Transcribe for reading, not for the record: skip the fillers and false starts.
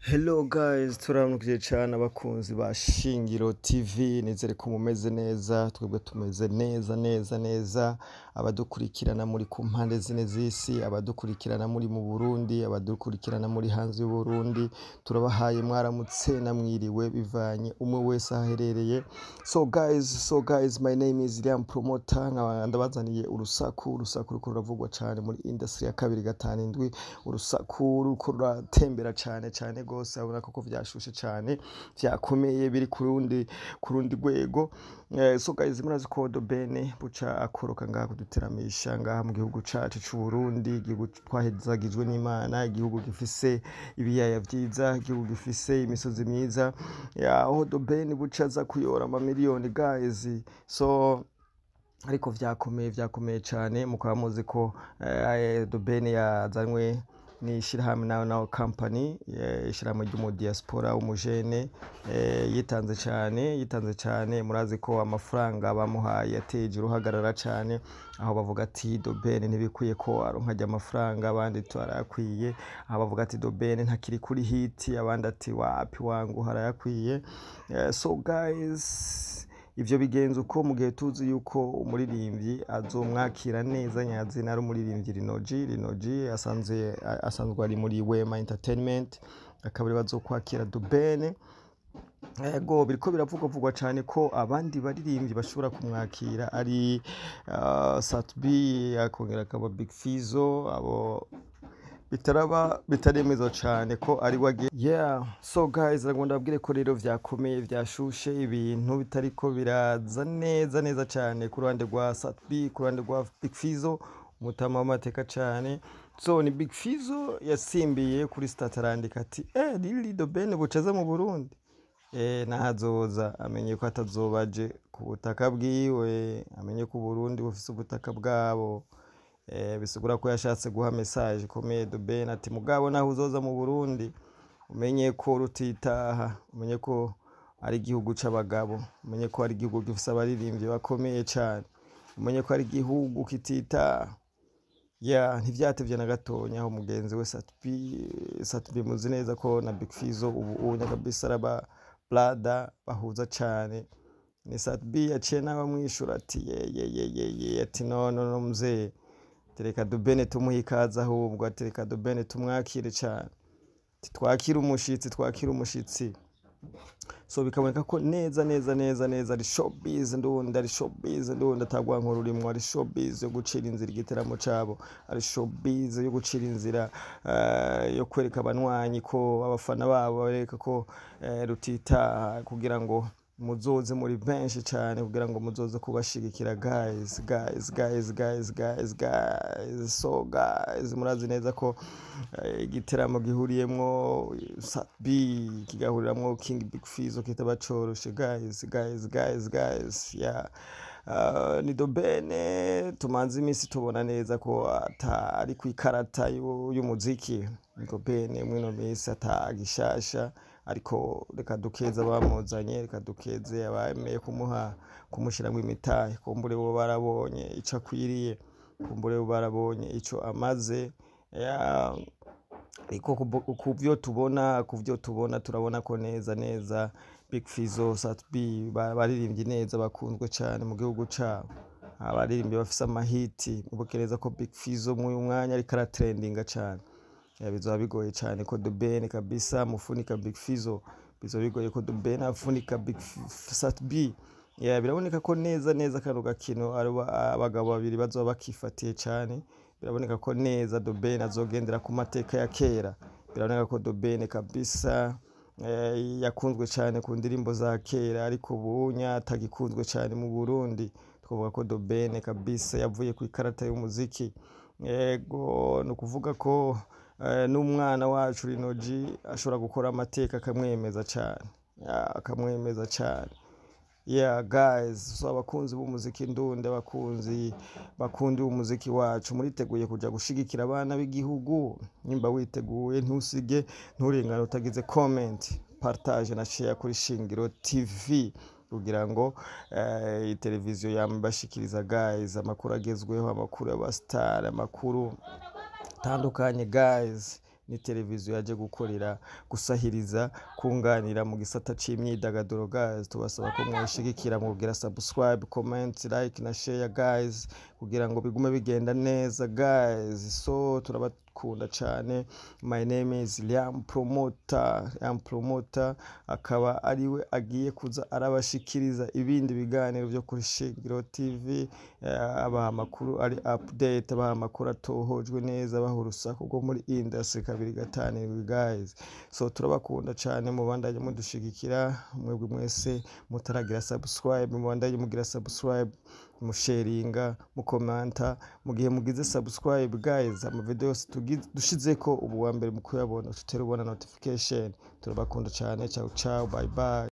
Hello guys, turamukije cyane abakunzi ba Shingiro TV, nizere ko mumeze neza, twebwe tumeze neza neza neza. Abadukurikirana muri ku mpande zine z'isi, abadukurikirana muri mu Burundi, abadukurikirana muri hanze y'u Burundi, turabahaye mwaramutse namwiriwe bivanye umwe wese aho aherereye. So guys, my name is Liam Promoter, nkaba ndabazaniye urusaku, urusaku ruriko ruravugwa cyane muri industry ya 257, urusaku ruriko ruratembera cyane cyane gose, abona koko vyashushe cyane, vyakomeye, biri ku rundi rwego. So guys, murazi ko The Ben buca akoroka ngaha kuduteramisha ngaha mu gihugu cacu c'u Burundi, igihugu twahezagijwe n'Imana, igihugu gifise ibiyaya vyiza, igihugu gifise imisozi myiza, aho The Ben buca aza kuyora amamiliyoni, guys. So ariko vyakomeye, vyakomeye cyane. Mukaba muzi ko The Ben yazanywe n'ishirahamwe nawe nawe company, ishirahamwe ryo diaspora w'umujene, yitanze cyane, yitanze cyane. Murazi ko amafaranga bamuhaye yateje uruhagarara cyane, aho bavuga ati The Ben ntibikwiye ko aronka ajya amafaranga, abandi turayakwiye, aho bavuga ati The Ben ntakiri kuri hit, abandi ati wapi wangu harayakwiye. So guys, ivyo bigenza uko mu gihe tuzi yuko umuririmbyi azomwakira neza nyazina ari umuririmbyi Lino-G. Lino-G asanzwe ari muri Wema Entertainment, akaba ari bazokwakira The Ben. Ego, biriko biravugwa cyane ko abandi baririmbyi bashobora kumwakira ari Sat-B, akongera akaba Big Fizzo, abo bitaraba bitaremezwa cyane ko ari wagiye. Yeah, so guys, ndagomba ndababwire ko rero vyakomeye, vyashushe, ibintu bitariko biraza neza neza cyane ku ruhande rwa Sat-B, ku ruhande rwa Big Fizzo, umutama w'amateka cyane. So ni Big Fizzo yasimbiye kuri status arandika ati Lili The Ben bucaza mu Burundi, nahazoza amenye ko atazoba aje ku butaka bwiwe, amenye ko Uburundi bufise ubutaka bwabo. Bisigura ko yashatse guha message ikomeye The Ben ati mugabo naho uzoza mu Burundi, umenye ko rutitaha, umenye ko ari igihugu c'abagabo, umenye ko ari igihugu gifise abaririmbyi bakomeye cane, umenye ko ari igihugu kititaha. Ya, ntivyatevye na gatonya aho mugenzi we Sat-B. Sat-B muzi neza ko na Big Fizzo ubu unya kabisa araba brother bahuza cane. Ni Sat-B yaciye nawe amwishura ati ye ye ye ye ye, ati no no no mzee, tereka The Ben tumuhe ikaze ahubwo, ati reka The Ben tumwakire cane, ati twakire umushitsi, twakire umushitsi. So bikaboneka ko neza neza neza neza ari showbiz ndundi, ari showbiz ndundi, atagwa nkuru urimwo, ari showbiz yo gucira inzira igiteramo cabo, ari showbiz yo gucira inzira, yo kwereka abanywanyi ko abafana babo bareka ko rutitaha, kugira ngo muzoze muri benshi cyane, kugira ngo muzoze kubashigikira, guys, guys, guys, guys, guys, guys. So guys, murazi neza ko igiteramo gihuriyemwo Sat-B, kigahuriramwo King Big Fizzo, kitaba coroshe, guys, guys, guys, guys. Yeah, ni The Ben tumanze iminsi tubona neza ko atari ku ikarata y'umuziki. The Ben mwino minsi atagishasha, ariko reka dukeze abamuzanye, reka dukeze abemeye kumuha, kumushiramwo imitahe. Kumbure bo barabonye ico akwiriye, kumbure bo barabonye ico amaze. Ya, ariko kuvyo tubona turabona ko neza neza Big Fizzo, Sat-B baririmbye neza, bakunzwe cyane mu gihugu cabo, abaririmbyi bafise amahiti. Mubuke neza ko Big Fizzo muri uyu mwanya ariko aratrendinga cane. Bizoba bigoye cane ko The Ben kabisa mufunika Big Fizzo, bizoba bigoye ko The Ben afunika Big Sat-B. Yeah, biraboneka ko neza neza kano gakino ari abagabo babiri bazoba bakifatiye cane. Biraboneka ko neza The Ben azogendera ku mateka ya kera. Biraboneka ko The Ben kabisa yakunzwe cyane ku ndirimbo za kera, ariko ubunya atagikunzwe cyane mu Burundi. Twavuga ko The Ben kabisa yavuye ku ikarata y'umuziki. Yego, ni ukuvuga ko n'umwana wacu Lino-G ashobora gukora amateka akamwemeza cyane. Ya, akamwemeza cyane. Yeah guys, so abakunzi b'umuziki ndundi, abakunzi bakunda umuziki wacu, muriteguye kuja gushigikira abana b'igihugu? Nimba witeguye, ntusige, nturengane utagize comment, partage na share kuri Shingiro TV, kugira ngo televiziyo yambashikiriza, guys, amakuru agezweho, amakuru y'abastar, amakuru atandukanye, guys. Ni televiziyo yaje gukorera, gusahiriza, kunganira mu gisata c'imyidagaduro guys. Tubasaba ko mwishigikira mugira subscribe, comment, like na share guys, kugira ngo bigume bigenda neza guys. So turabakunda cane. My name is Liam Promoter. Liam Promoter akaba ariwe agiye kuza arabashikiriza ibindi biganiro vyo kuri Shingiro TV, abaha amakuru ari update, abaha amakuru atohojwe neza, abaha urusaku rwo muri industry 257 guys. So turabakunda cane, mubandanye mudushigikira. Mwebwe mwese mutaragira subscribe, mubandanye mugira subscribe, musharinga, mukomanta. Mu gihe mugize subscribe guys, ama video yose dushizeko ubu wa mbere mu kuyabona, tutera ubona notification. Turabakunda cane. Ciao ciao, bye bye.